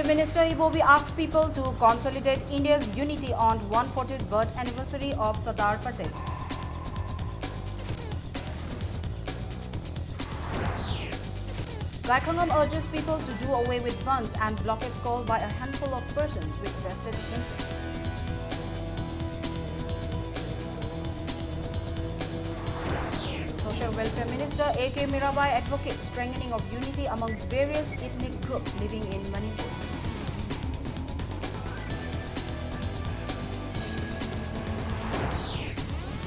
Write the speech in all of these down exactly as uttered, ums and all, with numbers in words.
Minister Ibobi asked people to consolidate India's unity on one fortieth birth anniversary of Sardar Patel. Gaikhangam urges people to do away with bandhs and blockades called by a handful of persons with vested interests. Social Welfare Minister A K Mirabai advocates strengthening of unity among various ethnic groups living in Manipur.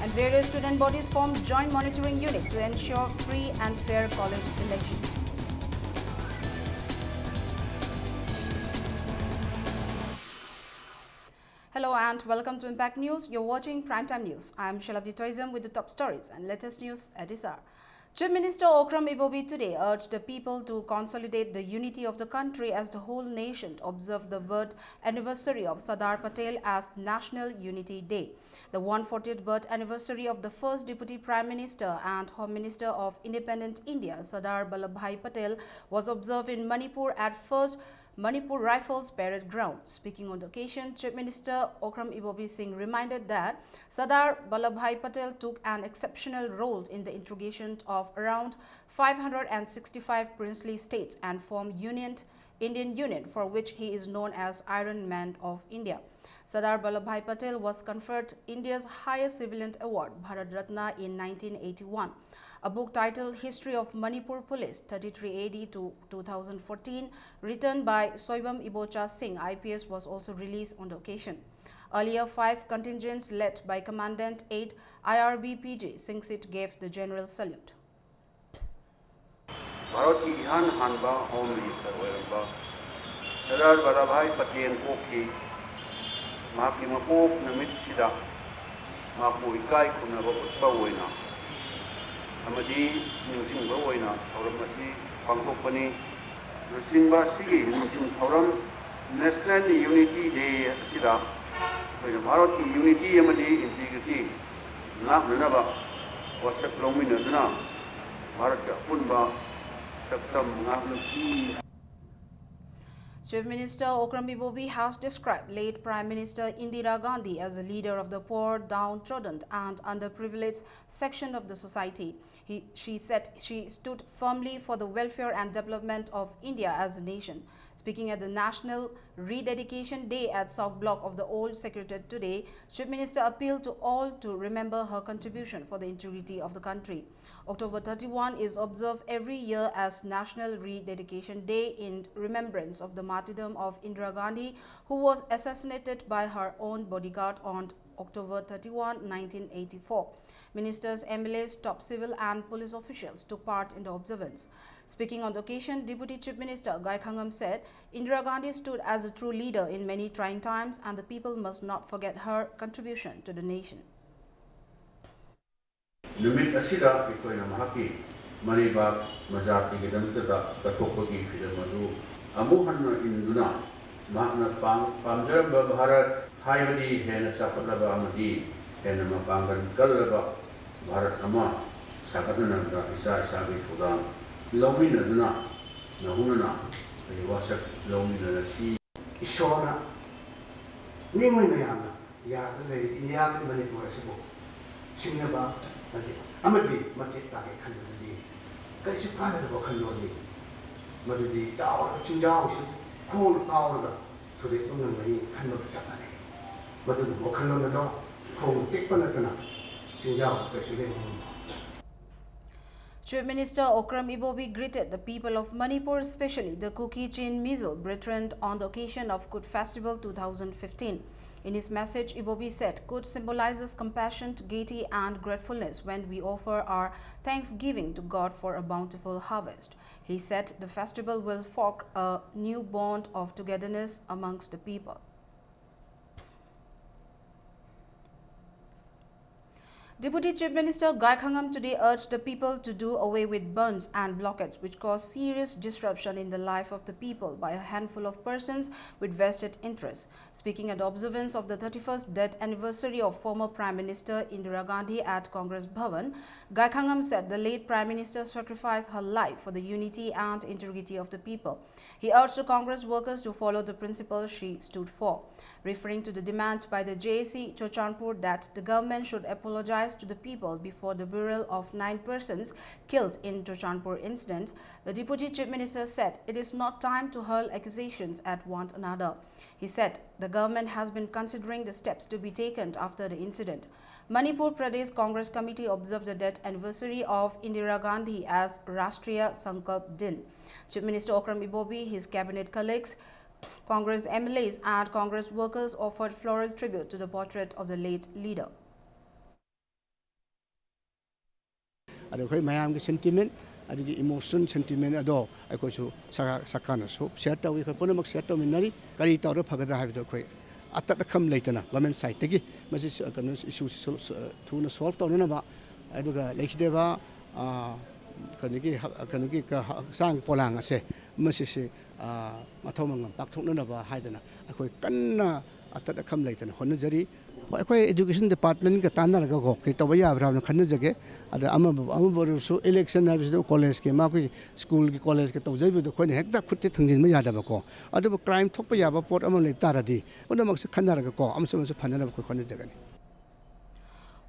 And various student bodies formed joint monitoring unit to ensure free and fair college election. Hello and welcome to Impact News. You're watching Primetime News. I'm Shalabdi Toism with the top stories and latest news at this hour. Chief Minister Okram Ibobi today urged the people to consolidate the unity of the country as the whole nation observed the birth anniversary of Sardar Patel as National Unity Day. The one fortieth birth anniversary of the first Deputy Prime Minister and Home Minister of Independent India, Sardar Vallabhbhai Patel, was observed in Manipur at first Manipur Rifles Parade Ground. Speaking on the occasion, Chief Minister Okram Ibobi Singh reminded that Sardar Vallabhbhai Patel took an exceptional role in the integration of around five hundred sixty-five princely states and formed Union, Indian Union, for which he is known as Iron Man of India. Sardar Vallabhbhai Patel was conferred India's highest civilian award, Bharat Ratna, in nineteen eighty-one. A book titled History of Manipur Police, thirty-three A D to two thousand fourteen, written by Soibam Ibocha Singh, I P S, was also released on the occasion. Earlier, five contingents led by Commandant eight I R B P G Singsit gave the general salute. ꯚꯥꯔꯠꯀꯤ ꯏꯍꯥꯟ ꯍꯥꯟꯕ home minister ꯑꯣꯏꯔꯝꯕ ꯁꯔꯗꯥꯔ ꯚꯥꯜꯂꯚꯚꯥꯏ ꯄꯇꯦꯜ ꯄꯣꯛꯈꯤ꯫ ꯃꯍꯥꯛꯀꯤ ꯃꯄꯣꯛ ꯅꯨꯃꯤꯠꯁꯤꯗ ꯃꯍꯥꯛꯄꯨ ꯏꯀꯥꯏ ꯈꯨꯝꯅꯕ ꯎꯠꯄ ꯑꯣꯏꯅ ꯑꯃꯗꯤ ꯅꯤꯡꯁꯤꯡꯕ ꯑꯣꯏꯅ ꯊꯧꯔꯝ ꯑꯁꯤ ꯄꯥꯡꯊꯣꯛꯄꯅꯤ꯫ ꯂꯨꯆꯤꯡꯕ ꯑꯁꯤꯒꯤ ꯅꯤꯡꯁꯤꯡ ꯊꯧꯔꯝ National Unity Day ꯑꯁꯤꯗ ꯑꯩꯈꯣꯏꯅ ꯚꯥꯔꯠꯀꯤ ꯌꯨꯅꯤꯇꯤ ꯑꯃꯗꯤ ꯏꯟꯇꯤꯒ꯭ꯔꯤꯇꯤ ꯉꯥꯛꯅꯅꯕ ꯋꯥꯁꯛ ꯂꯧꯃꯤꯟꯅꯗꯨꯅ ꯚꯥꯔꯠꯀꯤ ꯑꯄꯨꯟꯕ ꯁꯛꯇꯝ ꯉꯥꯛꯅꯈꯤ꯫ Chief Minister Okram Ibobi has described late Prime Minister Indira Gandhi as a leader of the poor, downtrodden and underprivileged section of the society. He, she said she stood firmly for the welfare and development of India as a nation. Speaking at the National Rededication Day at South Block of the Old Secretariat today, Chief Minister appealed to all to remember her contribution for the integrity of the country. October thirty-one is observed every year as National Rededication Day in remembrance of the martyrdom of Indira Gandhi, who was assassinated by her own bodyguard on October thirty-one, nineteen eighty-four. Ministers, M L As, top civil and police officials took part in the observance. Speaking on the occasion, Deputy Chief Minister Gai Khangam said, Indira Gandhi stood as a true leader in many trying times and the people must not forget her contribution to the nation. ꯅꯨꯃꯤꯠ ꯑꯁꯤꯗ ꯑꯩꯈꯣꯏꯅ ꯃꯍꯥꯛꯀꯤ ꯃꯔꯩꯕꯥꯛ ꯃꯖꯥꯇꯤꯒꯤꯗꯃꯛꯇꯗ ꯀꯠꯊꯣꯛꯄꯒꯤ ꯐꯤꯔꯦꯞ ꯑꯗꯨ ꯑꯃꯨꯛ ꯍꯟꯅ ꯏꯟꯗꯨꯅ ꯃꯍꯥꯛꯅ ꯄꯥꯝ- ꯄꯥꯝꯖꯔꯝꯕ ꯚꯥꯔꯠ, ꯍꯥꯏꯕꯗꯤ ꯍꯦꯟꯅ ꯆꯥꯎꯈꯠꯂꯕ ꯑꯃꯗꯤ ꯍꯦꯟꯅ ꯃꯄꯥꯡꯒꯜ ꯀꯜꯂꯕ ꯚꯥꯔꯠ ꯑꯃ ꯁꯥꯒꯠꯅꯅꯕꯗ ꯏꯁꯥ ꯏꯁꯥꯒꯤ ꯊꯧꯗꯥꯡ ꯂꯧꯃꯤꯟꯅꯗꯨꯅ ꯅꯧꯍꯧꯅꯅ ꯑꯩꯈꯣꯏ ꯋꯥꯁꯛ ꯂꯧꯃꯤꯟꯅꯔꯁꯤ꯫ ꯏꯁꯣꯔꯅ ꯃꯤꯑꯣꯏ ꯃꯌꯥꯝꯅ ꯌꯥꯗꯨꯅ ꯂꯩꯔꯤꯕ ꯏꯟꯗꯤꯌꯥꯒꯤ ꯃꯅꯤꯄꯨꯔ ꯑꯁꯤꯕꯨ ꯁꯤꯡꯅꯕ ꯑꯃꯗꯤ ꯃꯆꯦꯠ ꯇꯥꯒꯦ ꯈꯟꯕꯗꯨꯗꯤ ꯀꯔꯤꯁꯨ ꯀꯥꯟꯅꯗꯕ ꯋꯥꯈꯜꯂꯣꯟꯅꯤ꯫ ꯃꯗꯨꯗꯤ ꯆꯥꯎꯔꯕ ꯆꯤꯡꯖꯥꯎꯁꯤ ꯈꯣꯡꯅ ꯀꯥꯎꯔꯒ ꯊꯨꯗꯦꯛꯄ ꯉꯝꯒꯅꯤ ꯈꯟꯕꯒ ꯆꯞ ꯃꯥꯟꯅꯩ꯫ ꯃꯗꯨꯒꯨꯝꯕ ꯋꯥꯈꯜꯂꯣꯟ ꯑꯗꯣ ꯈꯣꯡꯅ ꯇꯦꯛꯄ ꯅꯠꯇꯅ ꯆꯤꯡꯖꯥꯎꯗ ꯀꯩꯁꯨ ꯂꯦꯡꯕ ꯉꯝꯃꯣꯏ꯫ Chief Minister Okram Ibobi greeted the people of Manipur, especially the Kuki Chin Mizo brethren, on the occasion of Kut Festival two thousand fifteen. In his message, Ibobi said Kut symbolizes compassion, gaiety, and gratefulness when we offer our thanksgiving to God for a bountiful harvest. He said the festival will forge a new bond of togetherness amongst the people. Deputy Chief Minister Gaikhangam today urged the people to do away with bandhs and blockades, which cause serious disruption in the life of the people by a handful of persons with vested interests. Speaking at the observance of the thirty-first death anniversary of former Prime Minister Indira Gandhi at Congress Bhavan, Gaikhangam said the late Prime Minister sacrificed her life for the unity and integrity of the people. He urged the Congress workers to follow the principles she stood for. Referring to the demand by the J A C Churachandpur that the government should apologize to the people before the burial of nine persons killed in Churachandpur incident, the Deputy Chief Minister said it is not time to hurl accusations at one another. He said the government has been considering the steps to be taken after the incident. Manipur Pradesh Congress Committee observed the death anniversary of Indira Gandhi as Rashtriya Sankalp Din. Chief Minister Okram Ibobi, his cabinet colleagues, Congress M L As and Congress workers offered floral tribute to the portrait of the late leader. ꯑꯗꯣ ꯑꯩꯈꯣꯏ ꯃꯌꯥꯝꯒꯤ sentiment, ꯑꯗꯨꯒꯤ emotion sentiment ꯑꯗꯣ ꯑꯩꯈꯣꯏꯁꯨ ꯁꯔꯀꯥꯔꯅꯁꯨ ꯁꯤꯌꯔ ꯇꯧꯏ, ꯑꯩꯈꯣꯏ ꯄꯨꯝꯅꯃꯛ ꯁꯤꯌꯔ ꯇꯧꯃꯤꯟꯅꯔꯤ꯫ ꯀꯔꯤ ꯇꯧꯔꯒ ꯐꯒꯗ꯭ꯔꯥ ꯍꯥꯏꯕꯗꯣ ꯑꯩꯈꯣꯏ ꯑꯇꯠ ꯑꯀꯝ ꯂꯩꯇꯅ ꯒꯣꯔꯃꯦꯟ ꯁꯥꯏꯠꯇꯒꯤ ꯃꯁꯤ ꯀꯩꯅꯣ ꯏꯁꯨꯁꯤ ꯊꯨꯅ ꯁꯣꯜꯕ ꯇꯧꯅꯅꯕ, ꯑꯗꯨꯒ ꯂꯩꯈꯤꯗꯕ ꯀꯩꯅꯣꯒꯤ ꯀꯩꯅꯣꯒꯤ ꯍꯛꯆꯥꯡꯒꯤ ꯄꯣꯂꯥꯡ ꯑꯁꯦ ꯃꯁꯤꯁꯤ ꯃꯊꯧ ꯃꯉꯝ ꯄꯥꯡꯊꯣꯛꯅꯅꯕ ꯍꯥꯏꯗꯅ ꯑꯩꯈꯣꯏ ꯀꯟꯅ ꯑꯇꯠ ꯑꯈꯝ ꯂꯩꯇꯅ ꯍꯣꯠꯅꯖꯔꯤ꯫ ꯍꯣꯏ, ꯑꯩꯈꯣꯏ ꯏꯗꯨꯀꯦꯁꯟ ꯗꯤꯄꯥꯔꯠꯃꯦꯟꯒ ꯇꯥꯟꯅꯔꯒꯀꯣ ꯀꯔꯤ ꯇꯧꯕ ꯌꯥꯕ꯭ꯔꯥ ꯍꯥꯏꯅ ꯈꯟꯅꯖꯒꯦ꯫ ꯑꯗ ꯑꯃꯕꯨ ꯑꯃꯕꯨ ꯑꯣꯏꯔꯁꯨ ꯏꯂꯦꯛꯁꯟ ꯍꯥꯏꯕꯁꯤꯗ ꯀꯣꯂꯦꯖꯀꯤ ꯃꯥꯈꯣꯏꯒꯤ ꯁ꯭ꯀꯨꯜꯒꯤ ꯀꯣꯂꯦꯖꯀ ꯇꯧꯖꯔꯤꯕꯗꯣ ꯑꯩꯈꯣꯏꯅ ꯍꯦꯛꯇ ꯈꯨꯠꯇ ꯊꯤꯡꯖꯤꯟꯕ ꯌꯥꯗꯕꯀꯣ꯫ ꯑꯗꯨꯕꯨ ꯀ꯭ꯔꯥꯏꯝ ꯊꯣꯛꯄ ꯌꯥꯕ ꯄꯣꯠ ꯑꯃ ꯂꯩꯕ ꯇꯥꯔꯗꯤ ꯄꯨꯝꯅꯃꯛꯁꯦ ꯈꯟꯅꯔꯒꯀꯣ ꯑꯃꯁꯨ ꯑꯃꯁꯨ ꯐꯅꯅꯕ ꯑꯩꯈꯣꯏ ꯍꯣꯠꯅꯖꯒꯅꯤ꯫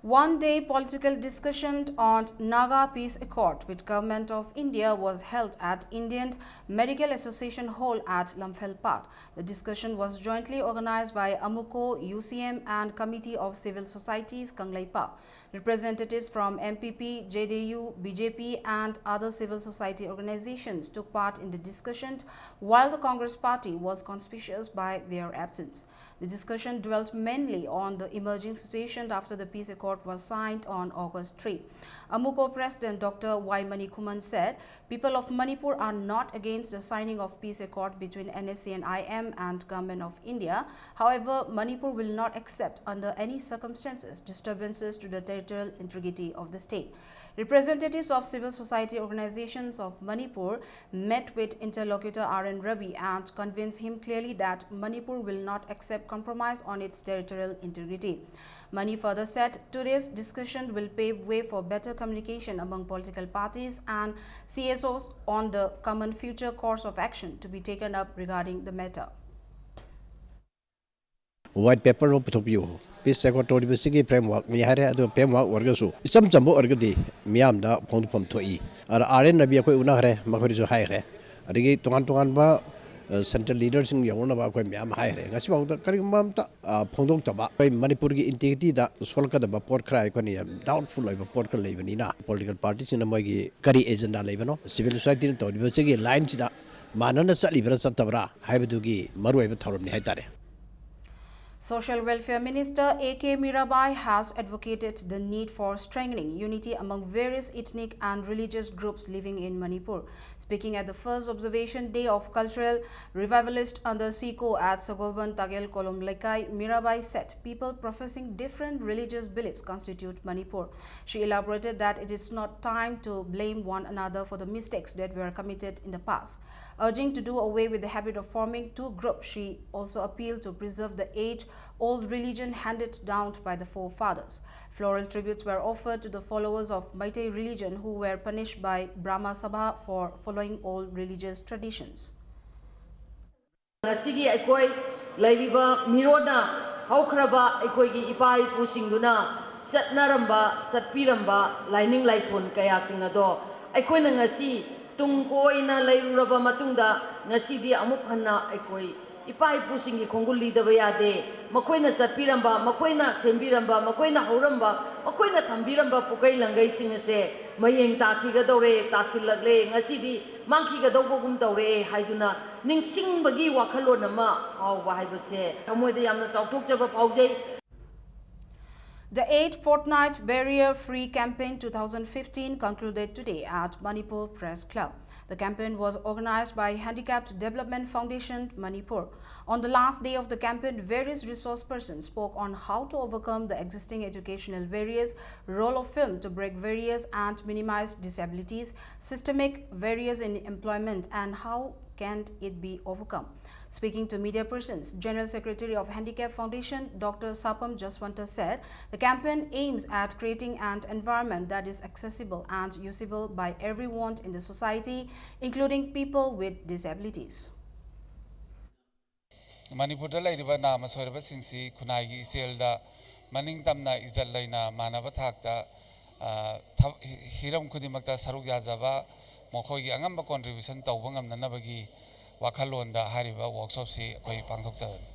One-day political discussion on Naga Peace Accord with Government of India was held at Indian Medical Association Hall at Lamphel Park. The discussion was jointly organized by AMUCO, U C M and Committee of Civil Societies, Kangleipak. Representatives from N P P, J D U, B J P and other civil society organizations took part in the discussion, while the Congress party was conspicuous by their absence. The discussion dwelt mainly on the emerging situation after the peace accord was signed on August three. AMUCO President Doctor Y Manikhuman said people of Manipur are not against the signing of peace accord between N S C N I M and Government of India. However, Manipur will not accept under any circumstances disturbances to the territorial integrity of the state. Representatives of civil society organizations of Manipur met with interlocutor R N Ravi and convinced him clearly that Manipur will not accept compromise on its territorial integrity. Mani further said today's discussion will pave way for better communication among political parties and C S Os on the common future course of action to be taken up regarding the matter. White paper ꯑꯃ ꯄꯨꯊꯣꯛꯄꯤꯌꯨ꯫ Peace accord ꯇꯧꯔꯤꯕꯁꯤꯒꯤ frameworkꯅꯤ ꯍꯥꯏꯔꯦ꯫ ꯑꯗꯨ framework ꯑꯣꯏꯔꯒꯁꯨ ꯏꯆꯝ ꯆꯝꯕ ꯑꯣꯏꯔꯒꯗꯤ ꯃꯤꯌꯥꯝꯗ ꯐꯣꯡꯗꯣꯛꯐꯝ ꯊꯣꯛꯏ꯫ ꯑꯗ R N Ravi ꯑꯩꯈꯣꯏ ꯎꯅꯈ꯭ꯔꯦ, ꯃꯈꯣꯏꯗꯁꯨ ꯍꯥꯏꯈ꯭ꯔꯦ꯫ ꯑꯗꯒꯤ ꯇꯣꯉꯥꯟ ꯇꯣꯉꯥꯟꯕ central leaderꯁꯤꯡ ꯌꯧꯅꯅꯕ ꯑꯩꯈꯣꯏ ꯃꯌꯥꯝ ꯍꯥꯏꯈ꯭ꯔꯦ꯫ ꯉꯁꯤꯐꯥꯎꯗ ꯀꯔꯤꯒꯨꯝꯕ ꯑꯝꯇ ꯐꯣꯡꯗꯣꯛꯇꯕ꯫ ꯑꯩꯈꯣꯏ ꯃꯅꯤꯄꯨꯔꯒꯤ integrityꯗ ꯁꯣꯛꯂꯛꯀꯗꯕ ꯄꯣꯠ ꯈꯔ ꯑꯩꯈꯣꯏꯅ ꯌꯥꯝ doubtful ꯑꯣꯏꯕ ꯄꯣꯠ ꯈꯔ ꯂꯩꯕꯅꯤꯅ, political partyꯁꯤꯡꯅ ꯃꯣꯏꯒꯤ ꯀꯔꯤ agenda ꯂꯩꯕꯅꯣ, civil societyꯅ ꯇꯧꯔꯤꯕꯁꯤꯒꯤ lineꯁꯤꯗ ꯃꯥꯟꯅꯅ ꯆꯠꯂꯤꯕ꯭ꯔꯥ ꯆꯠꯇꯕ꯭ꯔꯥ ꯍꯥꯏꯕꯗꯨꯒꯤ ꯃꯔꯨꯑꯣꯏꯕ ꯊꯧꯔꯝꯅꯤ ꯍꯥꯏꯇꯥꯔꯦ꯫ Social Welfare Minister A K Mirabai has advocated the need for strengthening unity among various ethnic and religious groups living in Manipur. Speaking at the first observation day of cultural revivalist under SIKO at Sagolband Tagel Kolom Lekai, Mirabai said people professing different religious beliefs constitute Manipur. She elaborated that it is not time to blame one another for the mistakes that were committed in the past. Urging to do away with the habit of forming two groups, she also appealed to preserve the age old religion handed down by the forefathers. Floral tributes were offered to the followers of Meitei religion who were punished by Brahma Sabha for following old religious traditions. ꯉꯁꯤꯒꯤ ꯑꯩꯈꯣꯏ ꯂꯩꯔꯤꯕ ꯃꯤꯔꯣꯟꯅ ꯍꯧꯈ꯭ꯔꯕ ꯑꯩꯈꯣꯏꯒꯤ ꯏꯄꯥ ꯏꯄꯨꯁꯤꯡꯗꯨꯅ ꯆꯠꯅꯔꯝꯕ, ꯆꯠꯄꯤꯔꯝꯕ ꯂꯥꯏꯅꯤꯡ ꯂꯥꯏꯁꯣꯟ ꯀꯌꯥꯁꯤꯡ ꯑꯗꯣ ꯑꯩꯈꯣꯏꯅ ꯉꯁꯤ ꯇꯨꯡ ꯀꯣꯏꯅ ꯂꯩꯔꯨꯔꯕ ꯃꯇꯨꯡꯗ ꯉꯁꯤꯗꯤ ꯑꯃꯨꯛ ꯍꯟꯅ ꯑꯩꯈꯣꯏ ꯏꯄꯥ ꯏꯄꯨꯁꯤꯡꯒꯤ ꯈꯣꯡꯒꯨꯜ ꯂꯤꯗꯕ ꯌꯥꯗꯦ꯫ ꯃꯈꯣꯏꯅ ꯆꯠꯄꯤꯔꯝꯕ, ꯃꯈꯣꯏꯅ ꯁꯦꯝꯕꯤꯔꯝꯕ, ꯃꯈꯣꯏꯅ ꯍꯧꯔꯝꯕ, ꯃꯈꯣꯏꯅ ꯊꯝꯕꯤꯔꯝꯕ ꯄꯨꯀꯩ ꯂꯪꯒꯩꯁꯤꯡ ꯑꯁꯦ ꯃꯌꯦꯡ ꯇꯥꯈꯤꯒꯗꯧꯔꯦ, ꯇꯥꯁꯤꯜꯂꯛꯂꯦ, ꯉꯁꯤꯗꯤ ꯃꯥꯡꯈꯤꯒꯗꯧꯕꯒꯨꯝ ꯇꯧꯔꯛꯑꯦ ꯍꯥꯏꯗꯨꯅ ꯅꯤꯡꯁꯤꯡꯕꯒꯤ ꯋꯥꯈꯜꯂꯣꯟ ꯑꯃ ꯐꯥꯎꯕ ꯍꯥꯏꯕꯁꯦ ꯊꯃꯣꯏꯗ ꯌꯥꯝꯅ ꯆꯥꯎꯊꯣꯛꯆꯕ ꯐꯥꯎꯖꯩ꯫ The eighth Fortnight Barrier Free Campaign two thousand fifteen concluded today at Manipur Press Club. The campaign was organized by Handicapped Development Foundation, Manipur. On the last day of the campaign, various resource persons spoke on how to overcome the existing educational barriers, role of film to break barriers and minimize disabilities, systemic barriers in employment, and how can it be overcome. Speaking to media persons, General Secretary of Handicap Foundation, Doctor Sapam Jaswanta said the campaign aims at creating an environment that is accessible and usable by everyone in the society, including people with disabilities. ꯃꯅꯤꯄꯨꯔꯗ ꯂꯩꯔꯤꯕ ꯅꯥꯃ ꯁꯣꯏꯔꯕꯁꯤꯡꯁꯤ ꯈꯨꯟꯅꯥꯏꯒꯤ ꯏꯆꯦꯜꯗ ꯃꯅꯤꯡ ꯇꯝꯅ ꯏꯖꯠ ꯂꯩꯅ ꯃꯥꯟꯅꯕ ꯊꯥꯛꯇ, ꯑ, ꯊꯕ-, ꯍꯤ-, ꯍꯤꯔꯝ ꯈꯨꯗꯤꯡꯃꯛꯇ ꯁꯔꯨꯛ ꯌꯥꯖꯕ, ꯃꯈꯣꯏꯒꯤ ꯑꯉꯝꯕ contribution ꯇꯧꯕ ꯉꯝꯅꯅꯕꯒꯤ ꯋꯥꯈꯜꯂꯣꯟꯗ ꯍꯥꯏꯔꯤꯕ workshopꯁꯤ ꯑꯩꯈꯣꯏ ꯄꯥꯡꯊꯣꯛꯆꯕꯅꯤ꯫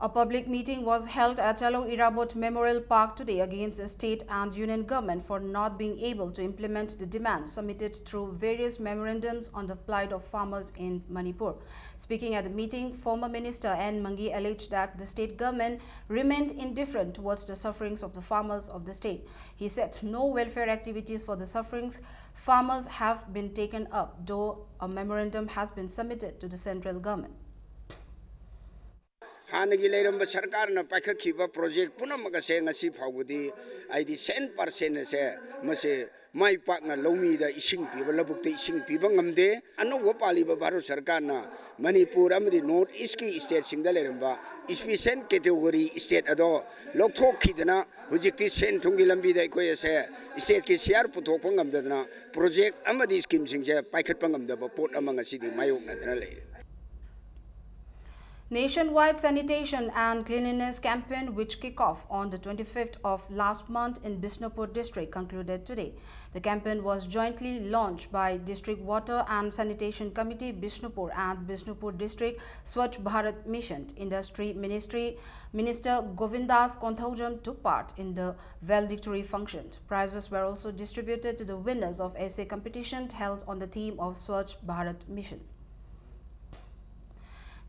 A public meeting was held at Chalo Irabot Memorial Park today against the state and union government for not being able to implement the demands submitted through various memorandums on the plight of farmers in Manipur. Speaking at the meeting, former Minister N Mangi alleged that the state government remained indifferent towards the sufferings of the farmers of the state. He said no welfare activities for the sufferings farmers have been taken up, though a memorandum has been submitted to the central government. ꯍꯥꯟꯅꯒꯤ ꯂꯩꯔꯝꯕ ꯁꯔꯀꯥꯔꯅ ꯄꯥꯏꯈꯠꯈꯤꯕ project ꯄꯨꯝꯅꯃꯛ ꯑꯁꯦ ꯉꯁꯤ ꯐꯥꯎꯕꯗꯤ ꯍꯥꯏꯗꯤ ꯁꯦꯟ percent ꯑꯁꯦ ꯃꯁꯦ ꯃꯥꯏ ꯄꯥꯛꯅ ꯂꯧꯃꯤꯗ ꯏꯁꯤꯡ ꯄꯤꯕ, ꯂꯧꯕꯨꯛꯇ ꯏꯁꯤꯡ ꯄꯤꯕ ꯉꯝꯗꯦ꯫ ꯑꯅꯧꯕ ꯄꯥꯜꯂꯤꯕ ꯚꯥꯔꯠ ꯁꯔꯀꯥꯔꯅ ꯃꯅꯤꯄꯨꯔ ꯑꯃꯗꯤ ꯅꯣꯔꯠ ꯏꯁꯀꯤ ꯁ꯭ꯇꯦꯠꯁꯤꯡꯗ ꯂꯩꯔꯝꯕ ꯏꯁꯄꯤꯁꯦꯜ ꯀꯦꯇꯦꯒꯣꯔꯤ ꯁ꯭ꯇꯦꯠ ꯑꯗꯣ ꯂꯧꯊꯣꯛꯈꯤꯗꯅ ꯍꯧꯖꯤꯛꯇꯤ ꯁꯦꯟ ꯊꯨꯝꯒꯤ ꯂꯝꯕꯤꯗ ꯑꯩꯈꯣꯏ ꯑꯁꯦ ꯁ꯭ꯇꯦꯠꯀꯤ ꯁꯤꯌꯥꯔ ꯄꯨꯊꯣꯛꯄ ꯉꯝꯗꯗꯅ ꯄ꯭ꯔꯣꯖꯦꯛ ꯑꯃꯗꯤ ꯁ꯭ꯀꯤꯝꯁꯤꯡꯁꯦ ꯄꯥꯏꯈꯠꯄ ꯉꯝꯗꯕ ꯄꯣꯠ ꯑꯃ ꯉꯁꯤꯗꯤ ꯃꯥꯌꯣꯛꯅꯗꯅ ꯂꯩꯔꯦ꯫ Nationwide sanitation and cleanliness campaign, which kick off on the twenty-fifth of last month in Bishnupur district, concluded today. The campaign was jointly launched by District Water and Sanitation Committee, Bishnupur, and Bishnupur District Swachh Bharat Mission. Industry Ministry Minister Govindas Konthoujam took part in the valedictory function. Prizes were also distributed to the winners of essay competition held on the theme of Swachh Bharat Mission.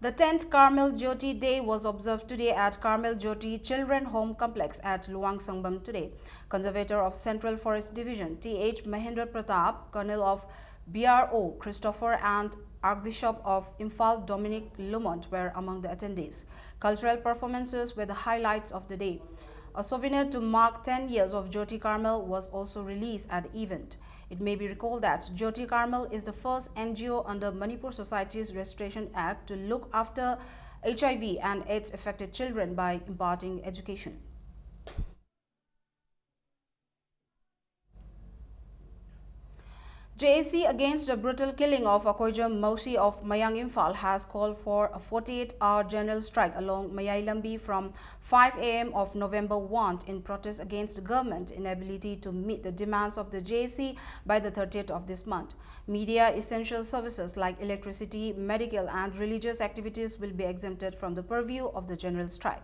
The tenth Karmel Jyoti Day was observed today at Karmel Jyoti Children Home Complex at Luang Sangbam today. Conservator of Central Forest Division, T H Mahendra Pratap, Colonel of B R O Christopher, and Archbishop of Imphal Dominic Lumont were among the attendees. Cultural performances were the highlights of the day. A souvenir to mark ten years of Jyoti Karmel was also released at the event. It may be recalled that Jyoti Karmel is the first N G O under Manipur Societies Registration Act to look after H I V and AIDS affected children by imparting education. J A C, against the brutal killing of Akoijam Mausi of Mayang Imphal, has called for a forty-eight hour general strike along Mayai Lambi from five A M of November one in protest against the government inability to meet the demands of the J A C by the thirtieth of this month. Media essential services like electricity, medical and religious activities will be exempted from the purview of the general strike.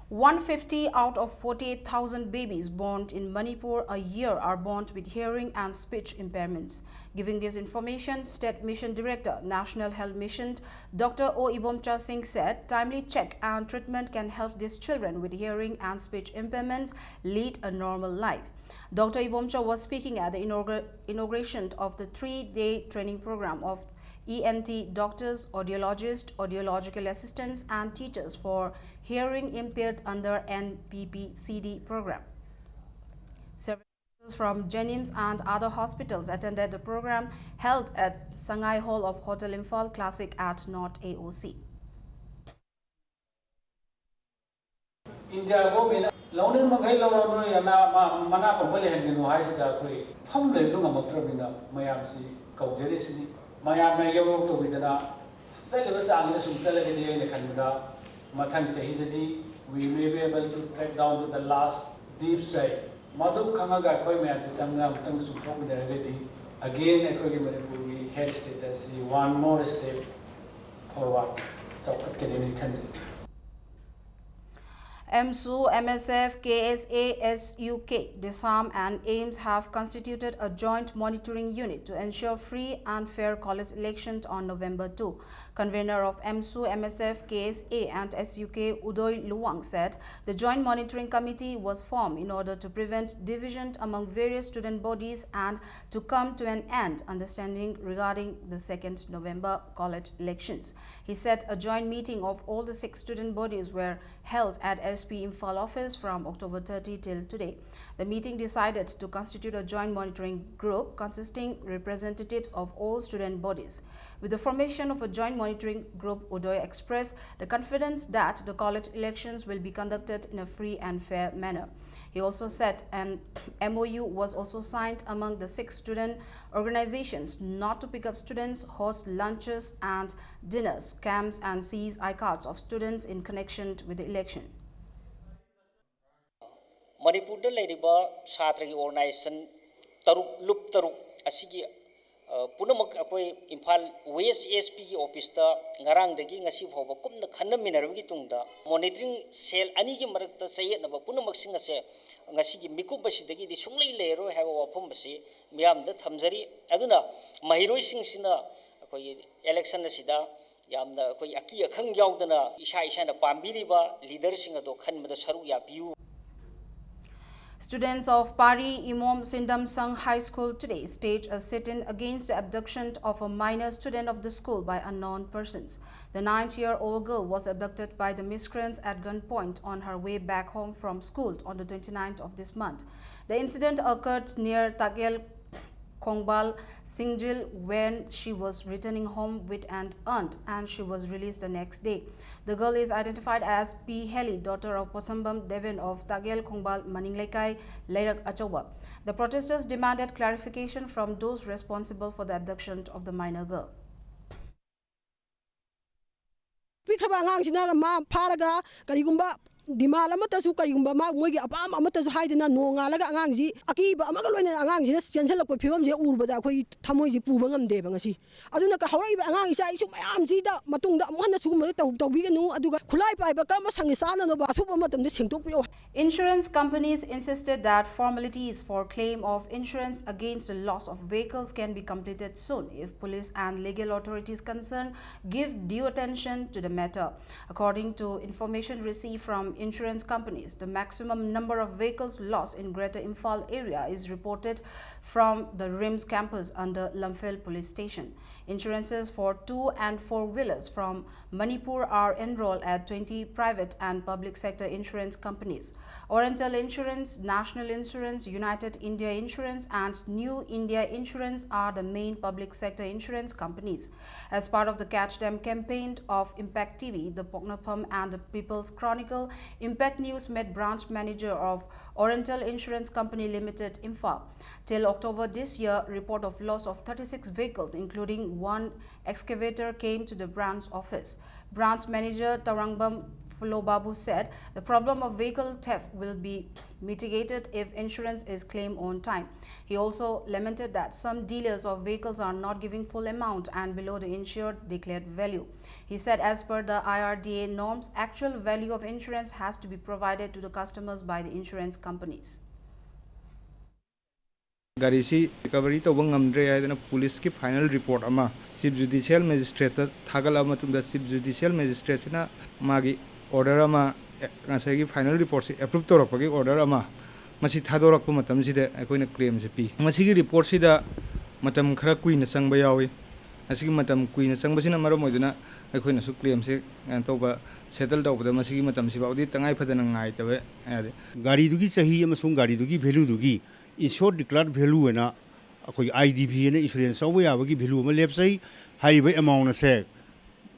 One fifty out of forty-eight thousand babies born in Manipur a year are born with hearing and speech impairments. Giving this information, State Mission Director, National Health Mission, Doctor O Ibomcha Singh said timely check and treatment can help these children with hearing and speech impairments lead a normal life. Doctor Ibomcha was speaking at the inaugur- inauguration of the three-day training program of E N T doctors, audiologists, audiological assistants, and teachers for hearing impaired under N P P C D program. Several doctors from JNIMS and other hospitals attended the program held at Sangai Hall of Hotel Imphal Classic at North A O C. India government ꯂꯧꯅꯤꯡ ꯃꯈꯩ ꯂꯧꯔꯣ, ꯅꯣꯏ ꯑꯅꯥ ꯃꯅꯥ ꯄꯪꯕ ꯂꯩꯍꯟꯒꯅꯨ ꯍꯥꯏꯁꯤꯗ ꯑꯩꯈꯣꯏ ꯐꯝ ꯂꯩꯕꯗꯨ ꯉꯝꯃꯛꯇ꯭ꯔꯕꯅꯤꯅ ꯃꯌꯥꯝꯁꯤ ꯀꯧꯖꯔꯤꯁꯤꯅꯤ꯫ ꯃꯌꯥꯝꯅ ꯌꯧꯔꯛꯇꯧꯕꯤꯗꯅ ꯆꯠꯂꯤꯕ ꯆꯥꯡꯁꯤꯗ ꯁꯨꯝ ꯆꯠꯂꯒꯗꯤ ꯑꯩꯅ ꯈꯟꯕꯗ ꯃꯊꯪ ꯆꯍꯤꯗꯗꯤ we may be able to track down to the last deep side. ꯃꯗꯨ ꯈꯪꯉꯒ ꯑꯩꯈꯣꯏ ꯃꯌꯥꯝꯁꯦ ꯆꯪꯉꯒ ꯑꯃꯨꯛꯇꯪ ꯆꯨꯝꯊꯣꯛꯃꯤꯟꯅꯔꯒꯗꯤ again ꯑꯩꯈꯣꯏꯒꯤ ꯃꯅꯤꯄꯨꯔꯒꯤ health status ꯁꯤ one more step forward ꯆꯥꯎꯈꯠꯀꯅꯤꯅ ꯈꯟꯖꯩ꯫ AMSU, MSF, KSA, SUK, DISAM and AIMS have constituted a joint monitoring unit to ensure free and fair college elections on November two. Convener of AMSU, MSF, KSA and SUK, Udoy Luwang, said the joint monitoring committee was formed in order to prevent division among various student bodies and to come to an end understanding regarding the second November college elections. He said a joint meeting of all the six student bodies were held at SP Imphal office from October thirty till today. The meeting decided to constitute a joint monitoring group consisting representatives of all student bodies. With the formation of a joint monitoring group, Udoy expressed the confidence that the college elections will be conducted in a free and fair manner. He also said an MOU was also signed among the six student organizations not to pick up students, host lunches and dinners, camps and seize I cards of students in connection with the election. ꯃꯅꯤꯄꯨꯔꯗ ꯂꯩꯔꯤꯕ ꯁꯥꯇ꯭ꯔꯒꯤ organisation ꯇꯔꯨꯛ, ꯂꯨꯞ ꯇꯔꯨꯛ ꯑꯁꯤꯒꯤ, ꯑ, ꯄꯨꯝꯅꯃꯛ ꯑꯩꯈꯣꯏ Imphal west ꯑꯦꯁ ꯄꯤꯒꯤ ꯑꯣꯐꯤꯁꯇ ꯉꯔꯥꯡꯗꯒꯤ ꯉꯁꯤ ꯐꯥꯎꯕ ꯀꯨꯞꯅ ꯈꯟꯅꯃꯤꯟꯅꯔꯕꯒꯤ ꯇꯨꯡꯗ ꯃꯣꯅꯤꯇꯔꯤꯡ ꯁꯦꯜ ꯑꯅꯤꯒꯤ ꯃꯔꯛꯇ ꯆꯌꯦꯠꯅꯕ ꯄꯨꯝꯅꯃꯛꯁꯤꯡ ꯑꯁꯦ ꯉꯁꯤꯒꯤ ꯃꯤꯀꯨꯞ ꯑꯁꯤꯗꯒꯤꯗꯤ ꯁꯨꯡꯂꯩ ꯂꯩꯔꯔꯣꯏ ꯍꯥꯏꯕ ꯋꯥꯐꯝ ꯑꯁꯤ ꯃꯤꯌꯥꯝꯗ ꯊꯝꯖꯔꯤ꯫ ꯑꯗꯨꯅ ꯃꯍꯩꯔꯣꯏꯁꯤꯡꯁꯤꯅ ꯑꯩꯈꯣꯏꯒꯤ ꯏꯂꯦꯛꯁꯟ ꯑꯁꯤꯗ ꯌꯥꯝꯅ ꯑꯩꯈꯣꯏ ꯑꯀꯤ ꯑꯈꯪ ꯌꯥꯎꯗꯅ ꯏꯁꯥ ꯏꯁꯥꯅ ꯄꯥꯝꯕꯤꯔꯤꯕ ꯂꯤꯗꯔꯁꯤꯡ ꯑꯗꯣ ꯈꯟꯕꯗ ꯁꯔꯨꯛ ꯌꯥꯕꯤꯌꯨ꯫ Students of Pari Imom Sindam Sangh High School today staged a sit-in against the abduction of a minor student of the school by unknown persons. The nine-year-old girl was abducted by the miscreants at gunpoint on her way back home from school on the twenty-ninth of this month. The incident occurred near Tagel Khongbal Singjil when she was returning home with an aunt and she was released the next day. The girl is identified as P Heli, daughter of Posambam Deven of Tagel Khongbal Maningleikai, Leirak Achoba. The protesters demanded clarification from those responsible for the abduction of the minor girl. ꯄꯤꯛꯈ꯭ꯔꯕ ꯑꯉꯥꯡꯁꯤꯅ ꯃꯥ ꯐꯥꯔꯒ ꯀꯔꯤꯒꯨꯝꯕ ꯗꯤꯃꯥꯟ ꯑꯃꯠꯇꯁꯨ, ꯀꯔꯤꯒꯨꯝꯕ ꯃꯥ ꯃꯣꯏꯒꯤ ꯑꯄꯥꯝꯕ ꯑꯃꯠꯇꯁꯨ ꯍꯥꯏꯗꯅ ꯅꯣꯡꯉꯥꯜꯂꯒ ꯑꯉꯥꯡꯁꯤ ꯑꯀꯤꯕ ꯑꯃꯒ ꯂꯣꯏꯅꯅ ꯑꯉꯥꯡꯁꯤꯅ ꯆꯦꯟꯁꯤꯜꯂꯛꯄ ꯐꯤꯕꯝꯁꯦ ꯎꯔꯨꯕꯗ ꯑꯩꯈꯣꯏ ꯊꯃꯣꯏꯁꯤ ꯄꯨꯕ ꯉꯝꯗꯦꯕ ꯉꯁꯤ꯫ ꯑꯗꯨꯅ ꯀ-, ꯍꯧꯔꯛꯏꯕ ꯑꯉꯥꯡ ꯏꯆꯥ ꯏꯁꯨ ꯃꯌꯥꯝꯁꯤꯗ ꯃꯇꯨꯡꯗ ꯑꯃꯨꯛ ꯍꯟꯅ ꯁꯤꯒꯨꯝꯕꯗ ꯇꯧ-, ꯇꯧꯕꯤꯒꯅꯨ꯫ ꯑꯗꯨꯒ ꯈꯨꯠꯂꯥꯏ ꯄꯥꯏꯕ ꯀꯔꯝꯕ ꯁꯪꯒ ꯆꯥꯅꯅꯕ ꯑꯊꯨꯕ ꯃꯇꯝꯗ ꯁꯦꯡꯗꯣꯛꯄꯤꯔꯛꯑꯣ꯫ Insurance companies insisted that formalities for claim of insurance against the loss of vehicles can be completed soon if police and legal authorities concerned give due attention to the matter. According to information received from insurance companies, the maximum number of vehicles lost in Greater Imphal area is reported from the RIMS campus under Lamphel Police Station. Insurances for two and four-wheelers from Manipur are enrolled at twenty private and public sector insurance companies. Oriental Insurance, National Insurance, United India Insurance, and New India Insurance are the main public sector insurance companies. As part of the Catch Them campaign of Impact T V, the Poknapham and the People's Chronicle, Impact News met branch manager of Oriental Insurance Company Limited, Imphal. Till October this year, report of loss of thirty-six vehicles, including one excavator, came to the branch office. Branch manager Tarangbam Fulobabu said the problem of vehicle theft will be mitigated if insurance is claimed on time. He also lamented that some dealers of vehicles are not giving full amount and below the insured declared value. He said as per the I R D A norms, actual value of insurance has to be provided to the customers by the insurance companies. ꯒꯥꯔꯤꯁꯤ ꯔꯤꯀꯚꯔꯤ ꯇꯧꯕ ꯉꯝꯗ꯭ꯔꯦ ꯍꯥꯏꯗꯅ ꯄꯨꯂꯤꯁꯀꯤ final report ꯑꯃ chief ꯖꯨꯗꯤꯁꯤꯌꯦꯜ ꯃꯦꯖꯤꯁꯇ꯭ꯔꯦꯠꯇ ꯊꯥꯒꯠꯂꯕ ꯃꯇꯨꯡꯗ, chief ꯖꯨꯗꯤꯁꯤꯌꯦꯜ ꯃꯦꯖꯤꯁꯇ꯭ꯔꯦꯠꯁꯤꯅ ꯃꯥꯒꯤ order ꯑꯃ, ꯑꯦ, ꯉꯁꯥꯏꯒꯤ ꯐꯥꯏꯅꯦꯜ ꯔꯤꯄꯣꯔꯠꯁꯤ ꯑꯦꯄ꯭ꯔꯨꯞ ꯇꯧꯔꯛꯄꯒꯤ ꯑꯣꯔꯗꯔ ꯑꯃ ꯃꯁꯤ ꯊꯥꯗꯣꯔꯛꯄ ꯃꯇꯝꯁꯤꯗ ꯑꯩꯈꯣꯏꯅ ꯀ꯭ꯂꯦꯝꯁꯦ ꯄꯤ꯫ ꯃꯁꯤꯒꯤ ꯔꯤꯄꯣꯔꯠꯁꯤꯗ ꯃꯇꯝ ꯈꯔ ꯀꯨꯏꯅ ꯆꯪꯕ ꯌꯥꯎꯏ꯫ ꯃꯁꯤꯒꯤ ꯃꯇꯝ ꯀꯨꯏꯅ ꯆꯪꯕꯁꯤꯅ ꯃꯔꯝ ꯑꯣꯏꯗꯨꯅ ꯑꯩꯈꯣꯏꯅꯁꯨ ꯀ꯭ꯂꯦꯝꯁꯦ ꯀꯩꯅꯣ ꯇꯧꯕ, ꯁꯦꯇꯜ ꯇꯧꯕꯗ ꯃꯁꯤꯒꯤ ꯃꯇꯝꯁꯤꯐꯥꯎꯗꯤ ꯇꯉꯥꯏ ꯐꯗꯅ ꯉꯥꯏꯇꯕ ꯌꯥꯗꯦ꯫ ꯒꯥꯔꯤꯗꯨꯒꯤ ꯆꯍꯤ ꯑꯃꯁꯨꯡ ꯒꯥꯔꯤꯗꯨꯒꯤ ꯚꯦꯂꯨꯗꯨꯒꯤ insured declared value ꯍꯥꯏꯅ ꯑꯩꯈꯣꯏꯒꯤ I D V ꯍꯥꯏꯅ insurance ꯂꯧꯕ ꯌꯥꯕꯒꯤ value ꯑꯃ ꯂꯦꯞꯆꯩ꯫ ꯍꯥꯏꯔꯤꯕ amount ꯑꯁꯦ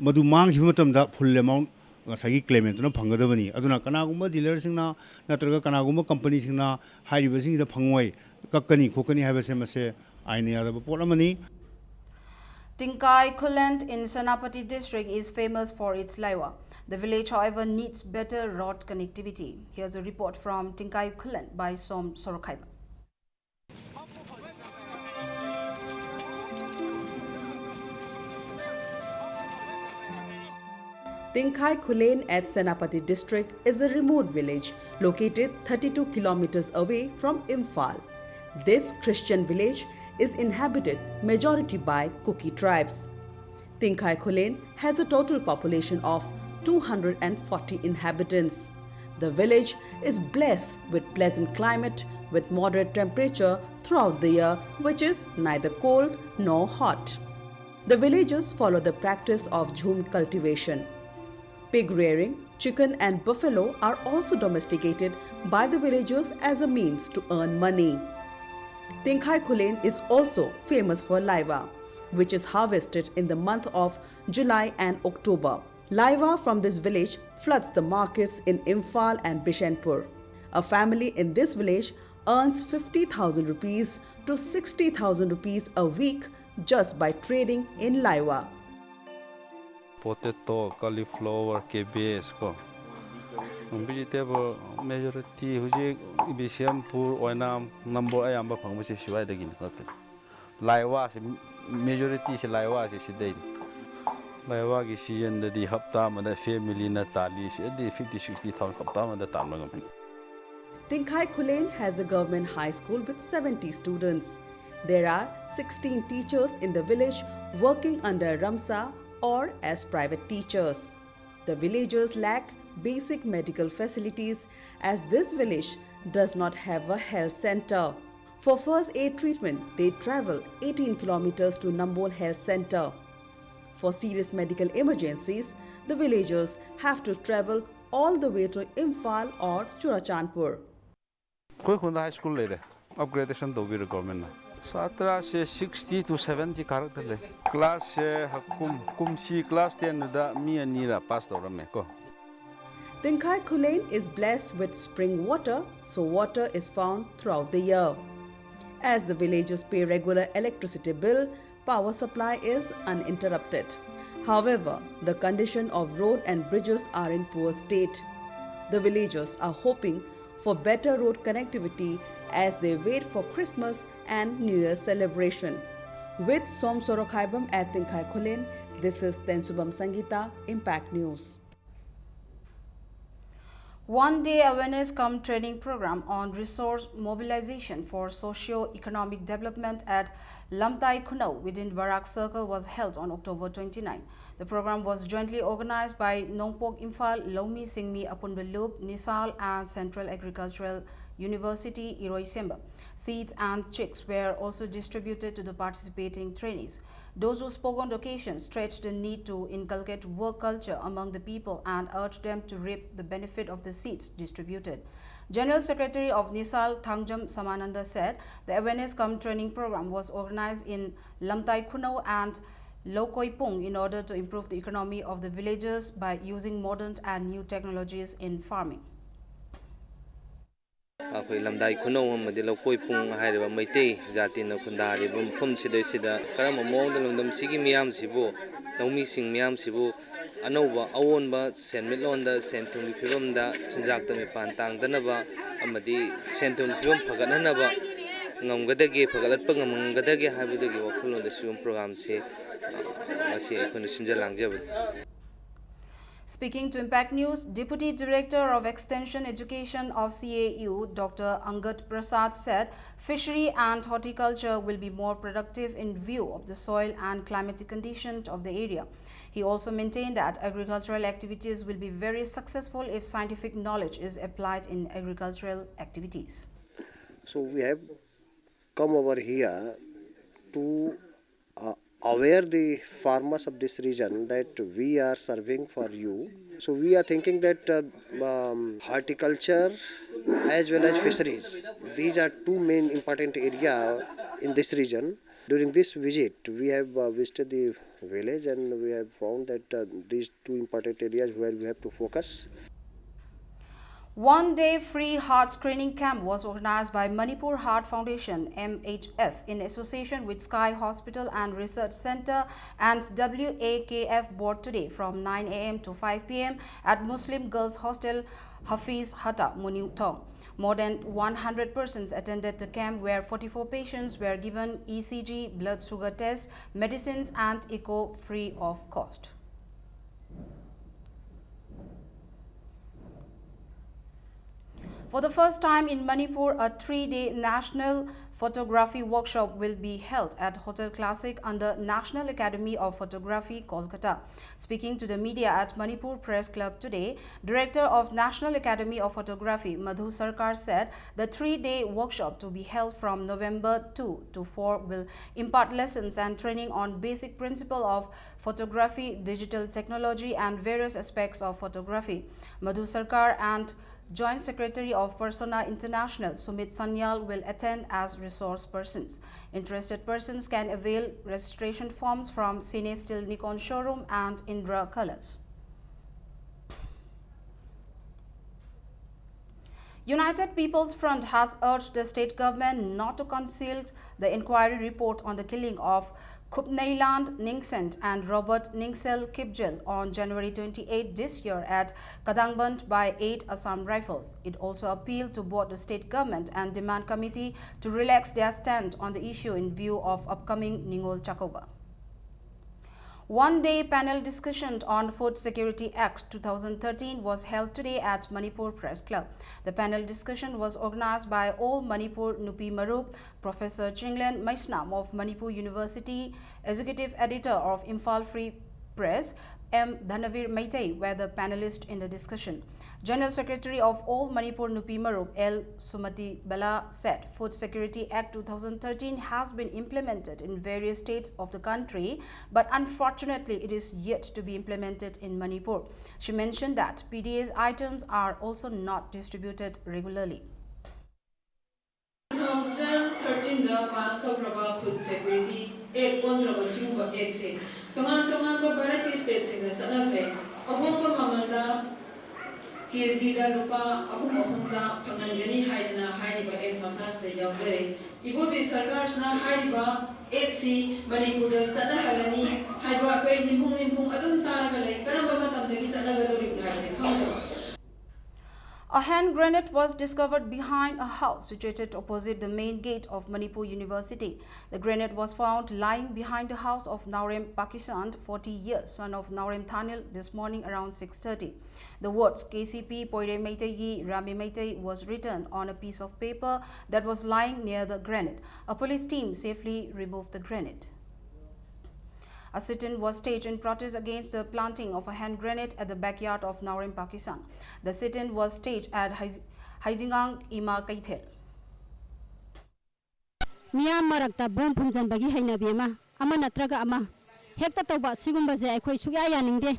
ꯃꯗꯨ ꯃꯥꯡꯈꯤꯕ ꯃꯇꯝꯗ full amount ꯉꯁꯥꯏꯒꯤ claimantꯇꯨꯅ ꯐꯪꯒꯗꯕꯅꯤ꯫ ꯑꯗꯨꯅ ꯀꯅꯥꯒꯨꯝꯕ dealerꯁꯤꯡꯅ ꯅꯠꯇ꯭ꯔꯒ ꯀꯅꯥꯒꯨꯝꯕ companyꯁꯤꯡꯅ ꯍꯥꯏꯔꯤꯕꯁꯤꯡꯁꯤꯗ ꯐꯪꯉꯣꯏ, ꯀꯛꯀꯅꯤ ꯈꯣꯠꯀꯅꯤ ꯍꯥꯏꯕꯁꯦ ꯃꯁꯦ ꯑꯥꯏꯟꯅ ꯌꯥꯗꯕ ꯄꯣꯠ ꯑꯃꯅꯤ꯫ Tingkai Khullen in Senapati district is famous for its laiwa. The village, however, needs better road connectivity. Here's a report from Tingkai Khullen by Som Sorokhaiba. Tingkhai Khullen at Senapati district is a remote village located thirty-two kilometers away from Imphal. This Christian village is inhabited majority by Kuki tribes. Tingkhai Khullen has a total population of two hundred forty inhabitants. The village is blessed with pleasant climate with moderate temperature throughout the year, which is neither cold nor hot. The villagers follow the practice of jhum cultivation. Pig rearing, chicken and buffalo are also domesticated by the villagers as a means to earn money. Tingkhai Khullen is also famous for laiwa, which is harvested in the month of July and October. Laiwa from this village floods the markets in Imphal and Bishnupur. A family in this village earns fifty thousand rupees to sixty thousand rupees a week just by trading in laiwa. Potato, cauliflower, cabbage ꯀꯣ꯫ Vegetable majority ꯍꯧꯖꯤꯛ ꯕꯤꯁꯦꯝꯄꯨꯔ, ꯑꯣꯏꯅꯥꯝ, ꯅꯝꯕꯣꯜ ꯑꯌꯥꯝꯕ ꯐꯪꯕꯁꯦ ꯁꯤꯋꯥꯏꯗꯒꯤꯅꯤ ꯅꯠꯇꯦ꯫ ꯂꯥꯏꯋꯥꯁꯦ, majorityꯁꯦ ꯂꯥꯏꯋꯥꯁꯦ ꯁꯤꯗꯩꯅꯤ꯫ ꯂꯥꯏꯋꯥꯒꯤ seasonꯗꯗꯤ ꯍꯞꯇꯥ ꯑꯃꯗ familyꯅ ꯇꯥꯜꯂꯤꯁꯦ ꯑꯗꯨꯗꯤ fifty sixty thousand ꯍꯞꯇꯥ ꯑꯃꯗ ꯇꯥꯟꯕ ꯉꯝꯃꯤ꯫ Tingkhai Khullen has a government high school with seventy students. There are sixteen teachers in the village working under Ramsa or as private teachers. The villagers lack basic medical facilities as this village does not have a health center. For first aid treatment, they travel eighteen kilometers to Nambol Health Center. For serious medical emergencies, the villagers have to travel all the way to Imphal or Churachandpur. ꯑꯩꯈꯣꯏ ꯈꯨꯟꯗ high school ꯂꯩꯔꯦ, upgradation ꯇꯧꯕꯤꯔꯦ governmentꯅ꯫ ꯁꯥꯇ꯭ꯔꯁꯦ sixty to seventy ꯀꯥꯔꯛꯇ ꯂꯩ꯫ Classꯁꯦ ꯍꯀꯨꯝ ꯀꯨꯝꯁꯤ class tenꯗꯨꯗ ꯃꯤ ꯑꯅꯤꯔ pass ꯇꯧꯔꯝꯃꯦ ꯀꯣ꯫ Tingkhai Khullen is blessed with spring water, so water is found throughout the year. As the villagers pay regular electricity bill, Power supply is uninterrupted. However, the condition of road and bridges are in poor state. The villagers are hoping for better road connectivity as they wait for Christmas and New Year celebration. With Som Sorokhaibam at Tingkhai Khullen, this is Tensubam Sangita, Impact News. One day awareness cum training program on resource mobilization for socio-economic development at Lamtai Khunou within Barak Circle was held on October twenty-nine. The program was jointly organized by Nongpok Imphal Laumi Singmi Apunba Lup, Nisal and Central Agricultural University Iroi Semba. Seeds and chicks were also distributed to the participating trainees. Those who spoke on the occasion stressed the need to inculcate work culture among the people and urged them to reap the benefit of the seeds distributed. General Secretary of Nisal Thangjam Samananda said the awareness cum training program was organized in Lamtai Khunou and Lokoipung in order to improve the economy of the villages by using modern and new technologies in farming. ꯑꯩꯈꯣꯏ ꯂꯝꯗꯥꯏ ꯈꯨꯅꯧ ꯑꯃꯗꯤ ꯂꯧꯀꯣꯏ ꯄꯨꯡ ꯍꯥꯏꯔꯤꯕ ꯃꯩꯇꯩ ꯖꯥꯇꯤꯅ ꯈꯨꯟꯗꯥꯔꯤꯕ ꯃꯐꯝꯁꯤꯗꯩꯁꯤꯗ ꯀꯔꯝꯕ ꯃꯑꯣꯡꯗ ꯂꯝꯗꯝꯁꯤꯒꯤ ꯃꯤꯌꯥꯝꯁꯤꯕꯨ, ꯂꯧꯃꯤꯁꯤꯡ ꯃꯤꯌꯥꯝꯁꯤꯕꯨ ꯑꯅꯧꯕ ꯑꯑꯣꯟꯕ ꯁꯦꯟꯃꯤꯠꯂꯣꯟꯗ, ꯁꯦꯟ ꯊꯨꯝꯒꯤ ꯐꯤꯕꯝꯗ, ꯆꯤꯟꯖꯥꯛꯇ ꯃꯤꯄꯥꯟ ꯇꯥꯡꯗꯅꯕ ꯑꯃꯗꯤ ꯁꯦꯟ ꯊꯨꯝꯒꯤ ꯐꯤꯕꯝ ꯐꯒꯠꯍꯟꯅꯕ ꯉꯝꯒꯗꯒꯦ, ꯐꯒꯠꯍꯟꯕ ꯉꯝꯒꯗꯒꯦ ꯍꯥꯏꯕꯗꯨꯒꯤ ꯋꯥꯈꯜꯂꯣꯟꯗ ꯁꯤꯒꯨꯝꯕ ꯄ꯭ꯔꯣꯒ꯭ꯔꯥꯝꯁꯤ, ꯑ, ꯉꯁꯤ ꯑꯩꯈꯣꯏꯅ ꯁꯤꯟꯖ ꯂꯥꯡꯖꯕꯅꯤ꯫ Speaking to Impact News, Deputy Director of Extension Education of C A U, Doctor Angad Prasad, said fishery and horticulture will be more productive in view of the soil and climatic condition of the area. He also maintained that agricultural activities will be very successful if scientific knowledge is applied in agricultural activities. So we have come over here to uh, aware the farmers of this region that we are serving for you. So we are thinking that uh, um, horticulture as well as fisheries, these are two main important area in this region. During this visit, we have uh, visited the village and we have found that uh, these two important areas where we have to focus. One-day free heart screening camp was organized by Manipur Heart Foundation, M H F, in association with Sky Hospital and Research Center and W A K F board today from nine a m to five p m at Muslim Girls Hostel, Hafiz Hatta, Monirthong. More than one hundred persons attended the camp, where forty-four patients were given E C G, blood sugar test, medicines, and echo free of cost. For the first time in Manipur, a three-day national photography workshop will be held at Hotel Classic under National Academy of Photography, Kolkata. Speaking to the media at Manipur Press Club today, Director of National Academy of Photography, Madhu Sarkar, said the three-day workshop, to be held from November two to four, will impart lessons and training on basic principle of photography, digital technology, and various aspects of photography. Madhu Sarkar and Joint Secretary of Persona International, Sumit Sanyal, will attend as resource persons. Interested persons can avail registration forms from Cine Still Nikon showroom and Indra Colors. United People's Front has urged the state government not to conceal the inquiry report on the killing of Khupneiland Ningsent and Robert Ningsel Kipgel on January twenty-eight this year at Kadangband by eight Assam Rifles. It also appealed to both the state government and demand committee to relax their stand on the issue in view of upcoming Ningol Chakouba. One-day panel discussion on Food Security Act two thousand thirteen was held today at Manipur Press Club. The panel discussion was organized by All Manipur Nupi Marup, Professor Chinglen Meisnam of Manipur University, Executive Editor of Imphal Free Press, M Dhanavir Meitei, were the panelists in the discussion. General Secretary of All Manipur Nupi Marup, L Sumati Bala, said Food Security Act two thousand thirteen has been implemented in various states of the country, but unfortunately it is yet to be implemented in Manipur. She mentioned that P D S items are also not distributed regularly. Two thousand thirteen the pass ꯇꯧꯈ꯭ꯔꯕ Food Security Act ꯑꯣꯟꯈ꯭ꯔꯕ ꯁꯤꯒꯨꯝꯕ ꯑꯦꯛꯁꯦ ꯇꯣꯉꯥꯟ ꯇꯣꯉꯥꯟꯕ ꯚꯥꯔꯠꯀꯤ ꯁ꯭ꯇꯦꯠꯁꯤꯡꯗ ꯆꯠꯅꯈ꯭ꯔꯦ꯫ ꯑꯍꯣꯡꯕ ꯃꯃꯜꯗ ꯀꯦ ꯖꯤꯗ ꯂꯨꯄꯥ ꯑꯍꯨꯝ ꯑꯍꯨꯝꯗ ꯐꯪꯍꯟꯒꯅꯤ ꯍꯥꯏꯗꯅ ꯍꯥꯏꯔꯤꯕ ꯑꯦꯛ ꯃꯁꯥꯁꯤꯗ ꯌꯥꯎꯖꯔꯦ꯫ ꯏꯕꯣꯕꯤ ꯁꯔꯀꯥꯔꯁꯤꯅ ꯍꯥꯏꯔꯤꯕ ꯑꯦꯛꯁꯤ ꯃꯅꯤꯄꯨꯔꯗ ꯆꯠꯅꯍꯜꯂꯅꯤ ꯍꯥꯏꯕ ꯑꯩꯈꯣꯏ ꯅꯤꯡꯈꯨꯡ ꯅꯤꯡꯈꯨꯡ ꯑꯗꯨꯝ ꯇꯥꯔꯒ ꯂꯩ꯫ ꯀꯔꯝꯕ ꯃꯇꯝꯗꯒꯤ ꯆꯠꯅꯒꯗꯧꯔꯤꯕꯅꯣ ꯍꯥꯏꯕꯁꯦ ꯈꯪꯗꯕ꯫ A hand grenade was discovered behind a house situated opposite the main gate of Manipur University. The grenade was found lying behind the house of Naorem Pakistan, forty years, son of Naorem Thanil, this morning around six thirty. The words K C P Poire Meitei Gi Rame Meitei was written on a piece of paper that was lying near the grenade. A police team safely removed the grenade. A sit-in was staged in protest against the planting of a hand grenade at the backyard of Naorem Pakistan. The sit-in was staged at Haiz- Haizingang Ima Keithel. ꯃꯤꯌꯥꯝ ꯃꯔꯛꯇ bomb ꯐꯨꯝꯖꯤꯟꯕꯒꯤ ꯍꯩꯅꯕꯤ ꯑꯃ, ꯑꯃ ꯅꯠꯇ꯭ꯔꯒ ꯑꯃ ꯍꯦꯛꯇ ꯇꯧꯕ, ꯁꯤꯒꯨꯝꯕꯁꯦ ꯑꯩꯈꯣꯏ ꯁꯨꯛꯌꯥ ꯌꯥꯅꯤꯡꯗꯦ꯫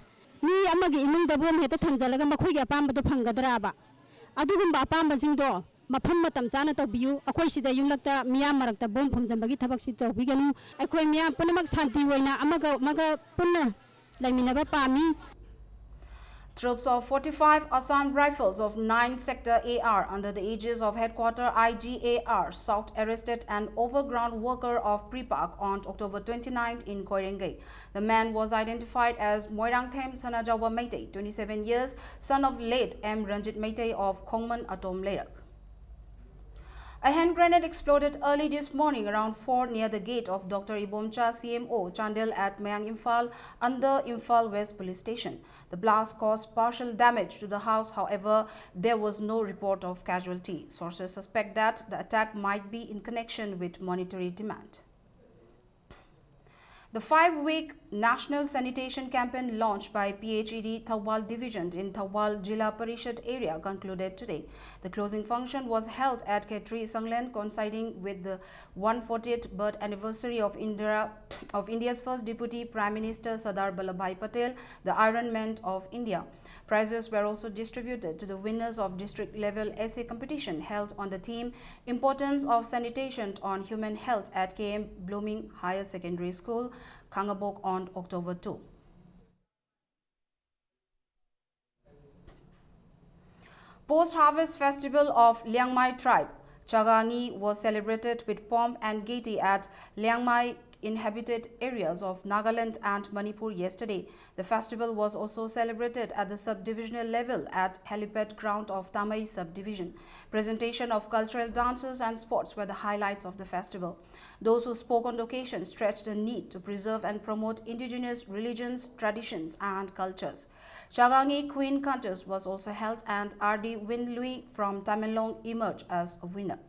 ꯃꯤ ꯑꯃꯒꯤ ꯏꯃꯨꯡꯗ ꯕꯣꯝ ꯍꯦꯛꯇ ꯊꯝꯖꯤꯜꯂꯒ ꯃꯈꯣꯏꯒꯤ ꯑꯄꯥꯝꯕꯗꯣ ꯐꯪꯒꯗ꯭ꯔꯥꯕ? ꯑꯗꯨꯒꯨꯝꯕ ꯑꯄꯥꯝꯕꯁꯤꯡꯗꯣ ꯃꯐꯝ ꯃꯇꯝ ꯆꯥꯅ ꯇꯧꯕꯤꯌꯨ꯫ ꯑꯩꯈꯣꯏ ꯁꯤꯗ ꯌꯨꯝꯂꯛꯇ ꯃꯤꯌꯥꯝ ꯃꯔꯛꯇ ꯕꯣꯝ ꯐꯨꯝꯖꯤꯟꯕꯒꯤ ꯊꯕꯛꯁꯤ ꯇꯧꯕꯤꯒꯅꯨ꯫ ꯑꯩꯈꯣꯏ ꯃꯤꯌꯥꯝ ꯄꯨꯝꯅꯃꯛ ꯁꯥꯟꯇꯤ ꯑꯣꯏꯅ ꯑꯃꯒ ꯑꯃꯒ ꯄꯨꯟꯅ ꯂꯩꯃꯤꯟꯅꯕ ꯄꯥꯝꯃꯤ꯫ Troops of forty-five Assam Rifles of nine Sector A R under the aegis of Headquarter I G A R South arrested an overground worker of Pripak on October twenty-ninth in Koirengei. The man was identified as Moirangthem Sanajaoba Meitei, twenty-seven years, son of late M Ranjit Meitei of Khongman Atom Leirak. A hand grenade exploded early this morning around four near the gate of Doctor Ibomcha C M O Chandel at Mayang Imphal under Imphal West Police Station. The blast caused partial damage to the house. However, there was no report of casualty. Sources suspect that the attack might be in connection with monetary demand. The five-week National Sanitation Campaign launched by P H E D Thoubal Division in Thoubal Jila Parishad area concluded today. The closing function was held at Khetri Sanglen, coinciding with the one fortieth birth anniversary of Indira, of India's first Deputy Prime Minister Sardar Vallabhbhai Patel, the Iron Man of India. Prizes were also distributed to the winners of district-level essay competition held on the theme Importance of Sanitation on Human Health at K M Blooming Higher Secondary School, Khangabok on October two. Post-harvest festival of Liangmai tribe, Chagangi, was celebrated with pomp and gaiety at Liangmai inhabited areas of Nagaland and Manipur yesterday. The festival was also celebrated at the subdivisional level at helipad ground of Tamei subdivision. Presentation of cultural dances and sports were the highlights of the festival. Those who spoke on the occasion stressed the need to preserve and promote indigenous religions, traditions, and cultures. Chagangi Queen Contest was also held and R D Winlui from Tamenglong emerged as a winner.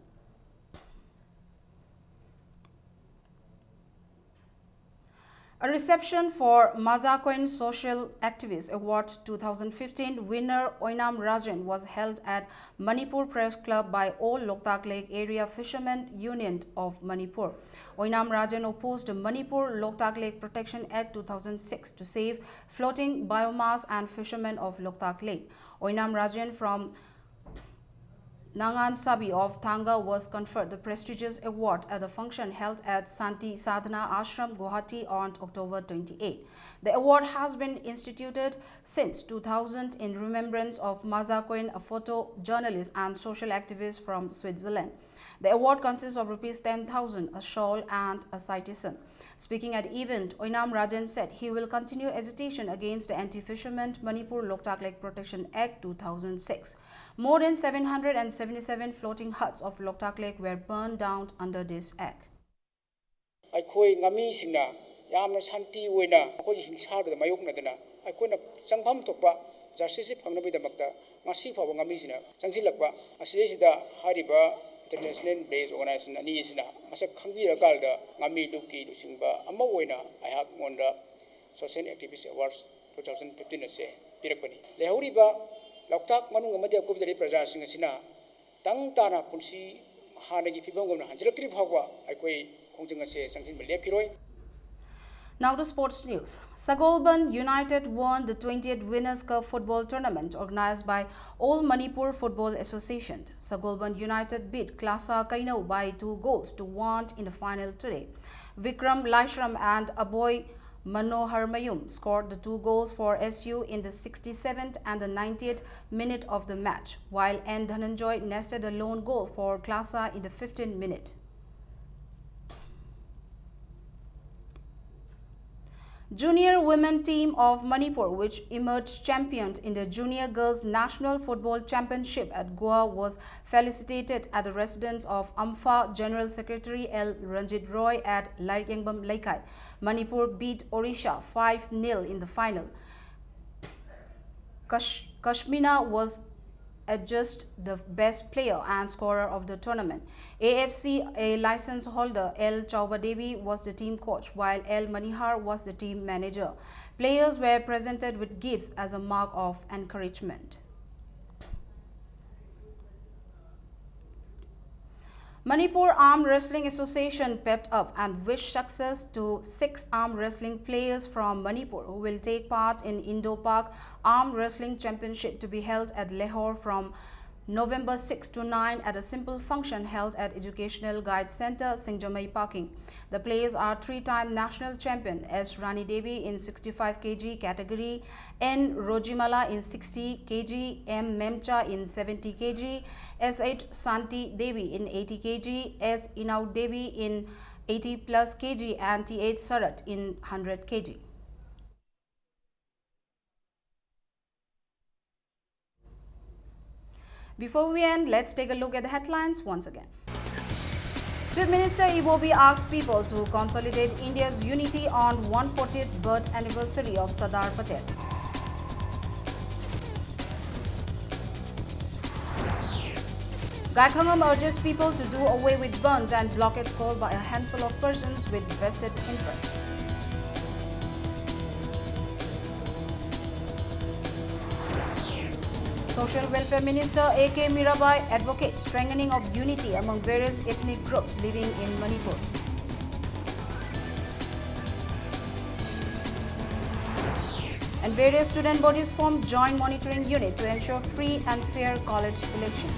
A reception for Mazakoin Social Activist Award two thousand fifteen winner Oinam Rajan was held at Manipur Press Club by All Loktak Lake Area Fishermen Union of Manipur. Oinam Rajan opposed the Manipur Loktak Lake Protection Act two thousand six to save floating biomass and fishermen of Loktak Lake. Oinam Rajan from Nangan Sabi of Thanga was conferred the prestigious award at the function held at Santi Sadhana Ashram, Guwahati on October twenty-eight. The award has been instituted since two thousand in remembrance of Maza Cohen, a photojournalist and social activist from Switzerland. The award consists of rupees ten thousand, a shawl and a citation. Speaking at event, Oinam Rajan said he will continue agitation against the Anti-Fishermen Manipur Loktak Lake Protection Act two thousand six. More than seven hundred and seventy-seven floating huts of Loktak Lake were burned down under this act. ꯑꯩꯈꯣꯏ ꯉꯥꯃꯤꯁꯤꯡꯅ ꯌꯥꯝꯅ ꯁꯥꯟꯇꯤ ꯑꯣꯏꯅ ꯑꯩꯈꯣꯏꯒꯤ ꯍꯤꯡꯁꯥꯗꯨꯗ ꯃꯥꯌꯣꯛꯅꯗꯅ ꯑꯩꯈꯣꯏꯅ ꯆꯪꯐꯝ ꯊꯣꯛꯄ ꯖꯁꯇꯤꯁꯁꯤ ꯐꯪꯅꯕꯒꯤꯗꯃꯛꯇ ꯉꯁꯤ ꯐꯥꯎꯕ ꯉꯥꯃꯤꯁꯤꯡꯅ ꯆꯪꯁꯤꯜꯂꯛꯄ ꯑꯁꯤꯗꯩꯁꯤꯗ ꯍꯥꯏꯔꯤꯕ ꯏꯟꯇꯔꯅꯦꯁꯅꯦꯜ ꯕꯦꯁ ꯑꯣꯔꯒꯅꯥꯏꯖꯦꯁꯟ ꯑꯅꯤꯁꯤꯅ ꯃꯁꯛ ꯈꯪꯕꯤꯔꯀꯥꯟꯗ ꯉꯥꯃꯤ ꯂꯨꯞꯀꯤ ꯂꯨꯆꯤꯡꯕ ꯑꯃ ꯑꯣꯏꯅ ꯑꯩꯍꯥꯛꯉꯣꯟꯗ social activist award two thousand fifteen ꯑꯁꯦ ꯄꯤꯔꯛꯄꯅꯤ꯫ ꯂꯩꯍꯧꯔꯤꯕ ꯂꯣꯛꯇꯥꯛ ꯃꯅꯨꯡ ꯑꯃꯗꯤ ꯑꯀꯣꯏꯕꯗ ꯂꯩꯔꯤꯕ ꯄ꯭ꯔꯖꯥꯁꯤꯡ ꯑꯁꯤꯅ ꯇꯪ ꯇꯥꯅ ꯄꯨꯟꯁꯤ ꯍꯥꯟꯅꯒꯤ ꯐꯤꯕꯝꯒꯨꯝꯅ ꯍꯟꯖꯤꯜꯂꯛꯇ꯭ꯔꯤ ꯐꯥꯎꯕ ꯑꯩꯈꯣꯏ ꯈꯣꯡꯖꯪ ꯑꯁꯦ ꯆꯪꯁꯤꯟꯕ ꯂꯦꯞꯈꯤꯔꯣꯏ꯫ Now to sports news. Sagolband United won the twentieth Winners' Cup football tournament organized by All Manipur Football Association. Sagolband United beat Klasa Kaino by two goals to one in the final today. Vikram Laishram and Aboy Manohar Mayum scored the two goals for S U in the sixty-seventh and the ninetieth minute of the match, while N Dhananjoy nested a lone goal for Classa in the fifteenth minute. Junior women team of Manipur, which emerged champions in the Junior Girls National Football Championship at Goa, was felicitated at the residence of AMFA General Secretary L Ranjit Roy at Lairikyengbam Leikai. Manipur beat Odisha five nil in the final. Kash- Kashmina was adjudged the best player and scorer of the tournament. A F C A license holder L Chauba Devi was the team coach, while L Manihar was the team manager. Players were presented with gifts as a mark of encouragement. Manipur Arm Wrestling Association pepped up and wished success to six arm wrestling players from Manipur who will take part in Indo-Pak Arm Wrestling Championship to be held at Lahore from November six to nine at a simple function held at Educational Guide Center, Singjamei Parking. The players are three-time national champion S Rani Devi in sixty-five K G category, N Rojimala in sixty K G, M Memcha in seventy K G, S H Santi Devi in eighty K G, S Inau Devi in eighty plus K G, and T H Sarat in hundred K G. Before we end, let's take a look at the headlines once again. Chief Minister Ibobi asks people to consolidate India's unity on one fortieth birth anniversary of Sardar Patel. Gaikhangam urges people to do away with bandhs and blockades called by a handful of persons with vested interests. Social Welfare Minister A K Mirabai advocates strengthening of unity among various ethnic groups living in Manipur. And various student bodies form joint monitoring unit to ensure free and fair college election.